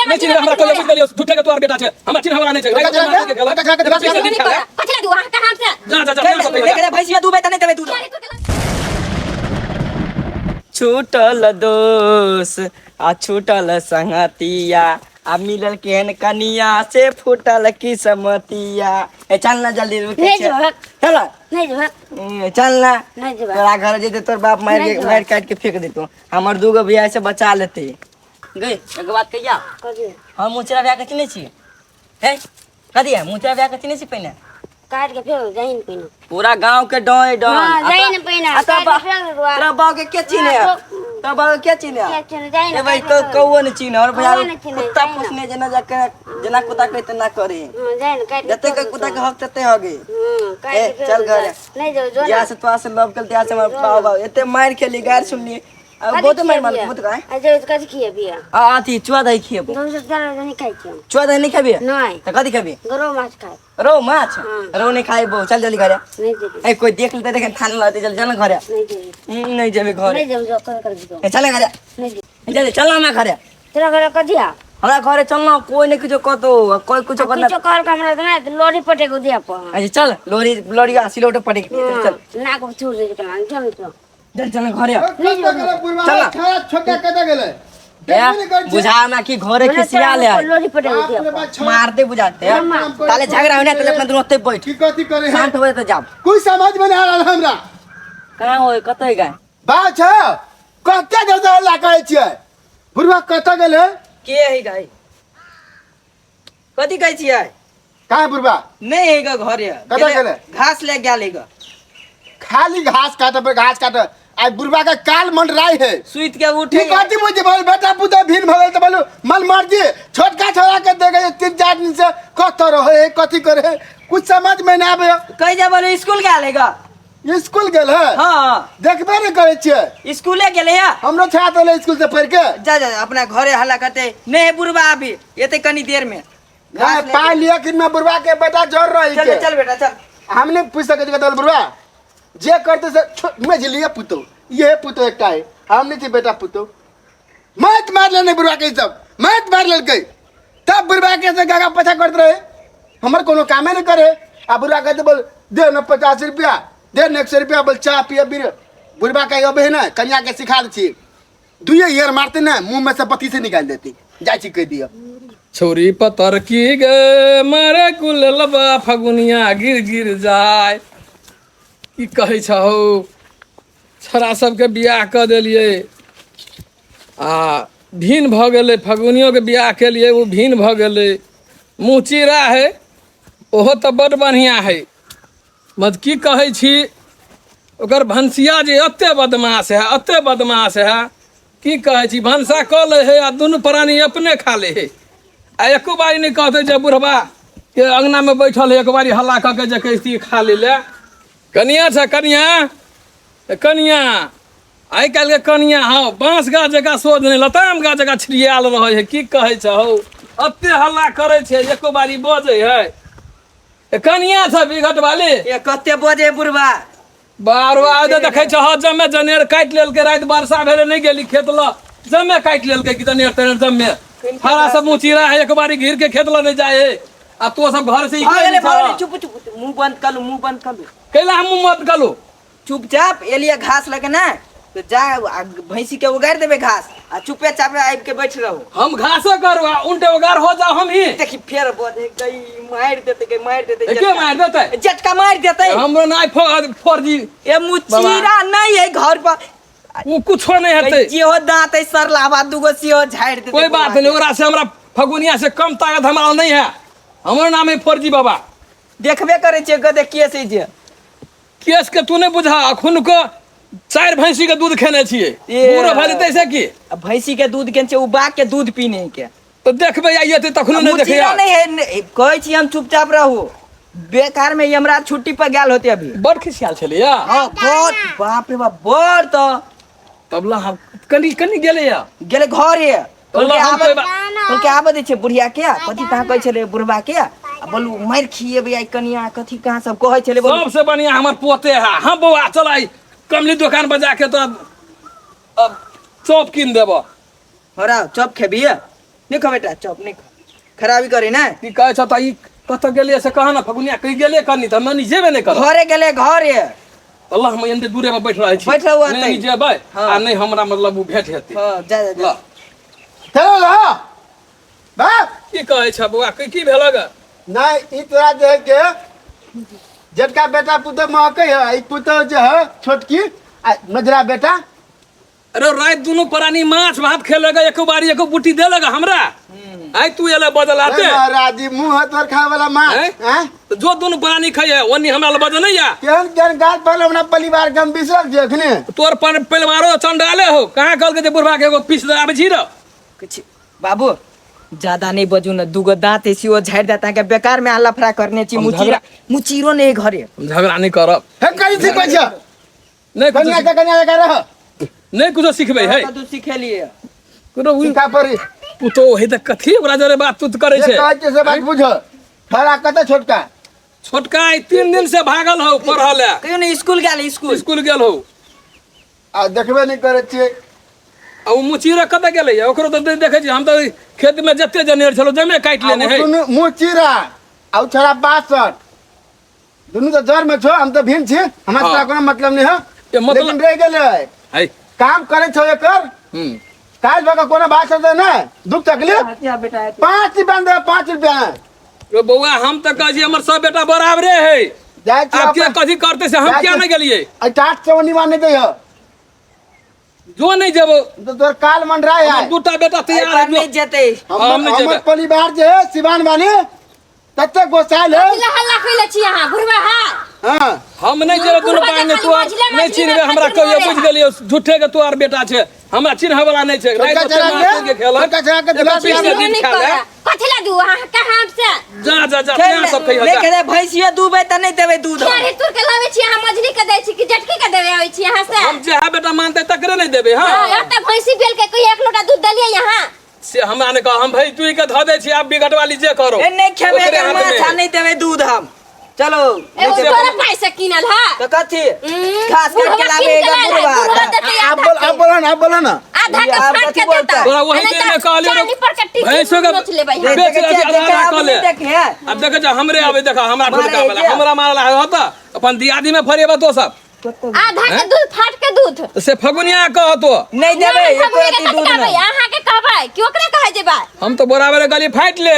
नहि चिन्ह हमरा कोई बुझ गेलियो झूठे के तोहर बेटा छै हमरा चिन्ह वाला नहि छै कथी लए दू अहाँ कहाँ से जा जा जा ले गेलै भैंसिया दूबे तऽ नहि देबै दूध छूटल दोस आ छूटल संगतिया आ मिलल केहन कनिया से फूटल किस्मतिया। ए चल ना जल्दी रुक नहीं जेबै। चल। नहीं जेबै। ए, चल ना। नहीं जेबै। तोरा घर जेते तोर बाप मार नहीं के जेबै। मार काट के फेंक देतो। हमर दूगो बियाह से बचा लेते। गई एगो बात कहिया कथी? हम मुचरा बियाह के चिन्है छी? हे कथी है मुचरा बियाह के चिन्है छी पहिने? काट के फेंक जाइन पहिने। पूरा गांव के डोय डोन। हाँ, जाइन पहिने, आ काट के फेंक देतौ। तोरा बाप के के चिन्हे? हाँ, तोरा बाप के के चिन्हे? के चिन्हे? जाइन ए भाई काट तो के फेंक। कौओ नहीं चिन्हे और भैया कौओ नहीं चिन्हे, कुत्ता जाइन। पोसने जेना जाके जेना कुत्ता कहते ना करे। हाँ, जाइन काट के जते फेंक के कुत्ता के देतौ। हक तते हगे। हाँ, काट ए, के फेंक चल देतौ। घरे। नहीं जेबै, जो ना। या से तोरा से लव कर दिया से हमर बाप बाप एते मार खेली गार सुनली आ कथी बहुत मार मार खिएबियै? बहुत गाय। आ जे कथी खिएबियै? आ अथी चुआ दही खिएबो। दोसर चल नहीं खाइ छियै। चुआ दही नहीं खेबी? नहीं। त कथी खेबी? गरो माछ खाइ। रोहु माछ? हाँ। रोहु नहीं खाइबो चल जल्दी घरे। नहीं जेबै। ए कोई देख लेते देखे थाने लगते चल चल ना घरे। नहीं जेबै। नहीं जेबे घरे। नहीं जेबै, जो कर कर दियो। ए चल घरे। नहीं जेबै। जल्दी चल ना हमरा घरे। तोरा घरे कथी आ? हमरा घरे चल ना कोई नहीं कुछो कहतो कोई कुछो करना। किछो कहल के हमरा तऽ नहि लोरी पटेक दिया पर। अच्छा चल लोरी लोरी आ सिलौटे पटेक दिए, चल। नाक छूट दे चल चल चल। चल चल घरे। चल चल ना। छोड़ा छोटा कतऽ गेलै? ए, बुझा हमरा कि घरे खिसिया ले आए। लोरी पटेक दिया पर। मार दे बुझाते ताले झगड़ा होने ताले अपना दोनों ओते बैठ की कथी करे है? शांत हो तो जाब। कोई समझ में नहीं आ रहल हमरा। कहाँ हो कतऽ गए? बात छै कते देर से हल्ला करै छियै? बुढ़वा कतऽ गेलै? के है गाय? कथी कहै छियै? कहाँ बुढ़वा? नहीं है गा घरे। कतऽ गेलै? घास ले गेल है गा। खाली घास काटे पर घास काटे आई बुढ़वा के काल मंडराई है। सुति के उठे। की कथी बुझी बोल बेटा पुतोह भिन्न भऽ गेल तऽ बोलू मन मर्जी छोटका छोरा के दे गए 3-4 दिन से कतऽ रहै है कथी करे है कुछ समझ में नहीं आबै। कहि जा बोलू स्कूल गेल है गा। स्कूल गेल है? हाँ। देखबे नहीं करै छियै। स्कूले गेलै है। हमरो छा देलै स्कूल से पढ़ के। जा जा अपना घरे हल्ला करते नहीं है बुढ़वा अभी एते कनी देर में। नहीं पाई लिया कि मैं बुढ़वा के बेटा जोर रही चल के। चल बेटा चल। हम नहीं पूछ सके कतौ बुढ़वा जे करते से मझलिए पुतो ये पुतो एकटा है हम नहीं थी बेटा पुतो मत मार लेने बुढ़वा के सब मत मार लेलकै तब बुढ़वा के से गागा पछा करते रहे हमर कोनो कामे नहीं करे। आ बुढ़वा कहते बोल दे न 50 रुपया दे न 100 रुपया बोल चाय पिए बीर। बुढ़वा के अबे है ना कन्या के सिखा दै छी दुइये ईयर मारते ना मुंह में से पति से निकाल देती जाइ छी कह दिया। छौरी पतर की गे मारे कुल लबा फगुनिया गिर गिर जाय। की कहै छहो छोरा सबके बियाह कऽ देलियै आ भिन्न भऽ गेलै। फगुनियोके बियाह केलियै ओ भिन्न भऽ गेलै। मुँह चीरा है ओहो तऽ बड्ड बढ़िआँ है। मत की कहै छी ओकर भनसिया जे एते बदमाश है एते बदमाश है की कहै छी भनसा कऽ लै है आ दुनू प्राणी अपने खा लै है आ एको बारी नहि कहतै जे बुढ़बा के अङ्गनामे बैठल है एक बारी हल्ला कऽ के जे कहती खा लै लए। कनिया छ कनिया कनिया आइ काल्हिके कनिया हँ बाँस गाछ जकाँ सोझ नहि लताम गाछ जकाँ छिड़ियाल रहै है। की कहै छ हौ एते हल्ला करै छै एको बारी बजै है। कनिया छ बिघट वाली। ए कते बजे बुढ़बा? बार बार देखै छ हँ जमे जनेर काटि लेलकै। राति वर्षा भेलै नहि गेली खेत लऽ जमे काटि लेलकै कि जनेर तनेर जमे हरा सब मुँह है एक बारी घिर के खेत लऽ नहि जाइ है आ तो सब घर से भऽ गेलै भऽ गेलै चुप चुप मुँह बंद करू मुँह बंद करू। कैला हम मुँह बंद करू? चुपचाप एलिए घास लगे ना तो जा आ भैंसी के उगाड़ देबे घास आ चुपे चापे आबि के बैठ रहू। हम घासे करू आ उनटे उगाड़ हो जाओ हम ही। देखी फेर बजे गई मारि देते गई मारि देते। के मारि देतै? झटका मारि देतै। हमरो नाय फौजी। ए मुचीरा नहीं है घर पर। ओ कुछो नहीं हेतै। जेहो दांत है सर लावा दूगो सेहो झाड़ि देतै। कोई बात नहीं ओकरा से हमरा फगुनिया से कम ताकत हमरा नहीं है। हमरो नाम है फौजी बाबा। देखबे करै छियै गदे केस है जे। केस के तू नहीं बुझा अखुन को 4 भैंसी के दूध खेने छियै। बूढ़ भऽ जेतै से की? आ भैंसी के दूध केने छै ओ बाघ के दूध पीने के। तो देखबै आइ एतै तखनो नहि देखै। मुचीरा नहीं है कहै छी हम चुपचाप रहू बेकार में यमराज छुट्टी पर गेल होते अभी। बड़ खिसियाल छलैया। हाँ बड़ बाप रे बाप बड़ तो तबला हम कनी कनी गेलैया। गेलै घरे। तबला हम कोई बात कहलकै आबऽ दै छै बुढ़िया के कथी कहाँ कहै छलै बुढ़बा के आ बोलू मारि खिएबै आइ कनिया कथी कहाँ सब कहै छलै बोलू। सबसे बढ़िया हमर पोते है। हाँ बौआ चल आई कमली दुकान पर जाके तो अब चॉप कीन देबो। हरा चॉप खेबी? नहीं खा बेटा चौप नहीं खा खराबी करे ना। की कहै छ त ई कतऽ गेलियै से कह ने फगुनिया कहि गेलियै कनी तऽ हम जेबे नहि करब। घरे गेले घरे। अल्लाह हम एते दूरे में बैठ रहै छी। बैठ रहू नहि एतै। जेबै हाँ। आ नहि हमरा मतलब ओ भेंट हेतै। हाँ जा जा जा। ल चलो ल बाप। की कहै छ बौआ की की भेल ग? नहीं ई तोरा जे है के जेटका बेटा पुतोह महकै है, ई पुतोह जे है छोटकी आ मजरा बेटा। अरे रात दुनू प्राणी माछ भात खेलक एको बारी एको बूटी देलक हमरा। आइ तू एले बदल आते। महाराज जी मुंह है तोर खाए वाला माछ हैं? हैं? तो जो दुनू प्राणी खाइए ओनी हमरा लग बजल नहीं या। केहन केहन गाल पर हमरा परिवार के हम बिसरल छी अखने। तोर पर परिवारो चंडाले हो कहाँ कहलकै जे बुढ़बा के एगो पीस दे आबै छी र। कुछ बाबू ज्यादा नहीं बजू ना दूगो दांत ऐसी वो झाड़ देता है के बेकार में लफड़ा करने छी हम मुचीरा झगड़ा- मुचीरो नहीं घरे। हम झगड़ा नहीं करब। हे कहीं सिखबै छ? नहीं कुछो कन्या के कन्या के रह। नहीं कुछो सिखबै है। तो तू सिखेलिए कोनो उ सिखा पड़ी। पुतोह है त कथी ओकरा जरे बात तू करै जे छै। कहै छै से बात बुझ। छोड़ा कतऽ छोटका? छोटका आइ 3 दिन से भागल हौ पढ़ल ले। कहियो नहीं स्कूल गेल स्कूल। स्कूल गेल हौ। आ देखबे नहीं करै छियै। आ उ मुचीरा कतऽ गेलै? ओकरो तऽ देखै छी हम तऽ खेत में जते जनेर छलो जमे काटि लेने है। दुनू मुचीरा आ उ छोड़ा 62 दुनू तऽ जर में छो, हम तऽ भिन्न छी, हमरा हाँ। तोरा कोनो मतलब नहीं है। ए, मतलब- लेकिन रह गेलै है। काम करै छौ एकर। काज भऽ कऽ कोनो बात हेतै ने दुख तकलीफ बेटा 5 रुपया दे, 5 रुपया। रे बौआ हम तऽ कहै छी हमर सब बेटा बराबरे है। जाइ छी आब के अपन- कथी करतै से हम जाइ किया छी। नहि गेलियै? आ टाट चौनी नहीं दैह। जो नहीं जेबो। तो तोर काल मंडराय हमर है। दूटा बेटा तैयार है। नहीं जेतै। हम नहीं हमर जेबै। परिवार जे है सिवान वाली तते गोसाइल है। कथी हल्ला कैले छी अहाँ बुढ़वा हा? हाँ। हम नहीं जेबै दुनू बुढ़वा पानी जे तू खाली नहीं मझिले चिन्हबे हमरा मझिले कहियो मरे बुझि हा। गेलियो झूठे के तू आर बेटा छै हमरा चिन्है वाला नहीं छै। छोटका राति ओते चढ़ा माछ के, के खेलक। छोटका चढ़ा के एगो दुला पीस पिया के नहीं दूध खा ले। करा। कथी ला दू अहाँ कहाँ से? जा जा जा अपने सब खइह नहीं जा। खेले भैंसियो दूबे त नहीं देबै दूध। खेरी तुर के लाबै छी अहाँ मझली के दै छी कि जटकी के देबै आबै छी अहाँ से? हम जे है बेटा मानते तकरे नहीं देबै। हाँ। हाँ, एते भैंसी बेल के कोई एक लोटा दूध देलियै यहाँ? से हमरा ने कह हम भाई तू के धऽ दै छी आब बिगट वाली जे करो। ए नहीं खेबे ओकरे एकर हाथ में माछ है। नहीं देबै दूध हम। चलो। एगो तोरा पैसा किनल हा? तो कथी? हम्म, घास काट के बुढ़वा लाबे कीन के एगो लायल है, बुढ़वा। बुढ़वा देतै आप आधा बोल के। आप बोलो ना, आप बोलो ना। आधा के आप फाट कथी के बोलता? देता। तोरा वही आ नहीं दिन में तऽ कहलियै चानी पर के टिकी भैंसो के नोच लेबै हम। बेच देखे लेबै, छियै, आधा देखे, आधा आब कऽ ले। नहीं देखे है। अब देखे जा हमरे आबे देखा हमरा मारे ठोका वाला जे। हमरा मारला है होता अपन दियादी में फरेबा तो सब। आधा के दूध फाट के दूध। से फगुनिया कहतो। नहीं देबै नहीं, एको फगुनिया के रत्ती कथी दूध कहबै? नहीं। अहाँ के कहबै कि ओकरा कहै जेबै? हम तो बराबर गली फाटि ले।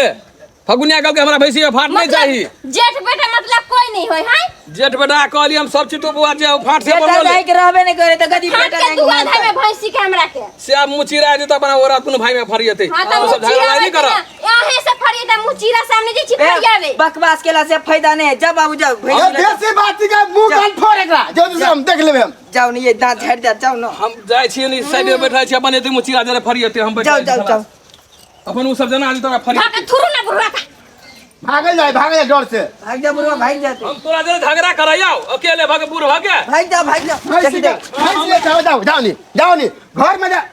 फगुनिया कहलकै हमरा भैंसी में फाट नहीं चाही। जेठ बेटा मतलब कोई नहीं होय है। जेठ बेटा कहली हम सब चीज तो बुआ जे फाट से बेटा बनल। नहीं के रहबे नहीं करे त गदी फाट बेटा के नहीं दू मानता। आधा में भैंसी के हमरा के। से आब मुचीरा जेतै अपना ओरा कोनो भाई में फरियतै। हां त ओ सब मुचीरा झगड़ा नहीं करब। अहे से फरियतै मुचीरा सामने जे छी ए, फरियावे। बकवास केला से फायदा नहीं है। जा बाबू जाओ भैंसी ये ले जाओ। बेसी बात के मुंह कान फोड़ एकरा जो से हम देख लेबै हम। जाओ नहीं ये दांत झाड़ दे जाओ ना। हम जाइ छियै नहीं साइड में बैठल छी अपन एते मुचीरा जरे फरियतै हम बैठल जाओ छी जाओ खलास। जाओ। अपन उ सब जना जे तोरा फरियतै। भाग थुरु ना बुढ़वा का। भागल जाए भागल जाए डर से। भाग जा बुढ़वा भाग जा तू। हम तोरा जरे झगड़ा कराइयो अकेले भाग बुढ़वा के। भाग जा भाग जा। भैंसी के भैंसी के जाओ जाओ जाओ नहीं जाओ नहीं घर में जा।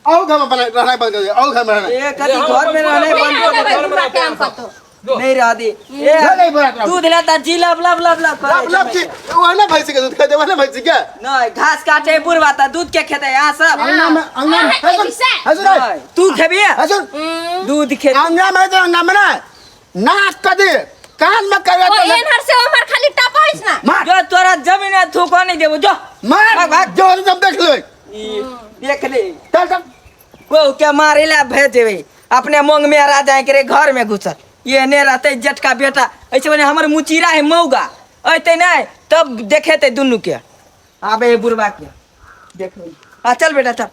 आओ घर में रहना बंद कर दे, आओ घर में रहना। ए कथी घर में रहने बंद कर दे। बुढ़वा के हम कतो। नहीं रह दी। ए नहीं बुढ़ा के। दूध लेता जी लब लब लब लब लब लब छी वो ना भैंसी के दूध खाते वो ना भैंसी के। नहीं घास काटे बुढ़वा ता दूध के खेते यहाँ सब। अंगना में अंगना में अहाँ के विषय। हसुन नहीं, तू खेबी? हसुन दूध खेते। अंगना में तो अंगना में ना नाक कदी कान में करे ओ तो एनहर से ओमहर खाली टपैस ना। मार जो तोरा जमीन में थूको नहीं देबो जो। मार भाग, भाग। जो हम देख लेबै। ई, देख ले। चल चल। वो के मारे ला भेज देबे अपने मोंग में आ जाए के रे घर में घुसल ये ने रहते जेठका बेटा ऐसे बने हमर मुचीरा है मौगा अइते नहीं तब देखेते दुनू के आबे बुढ़वा के देख। आ चल बेटा चल।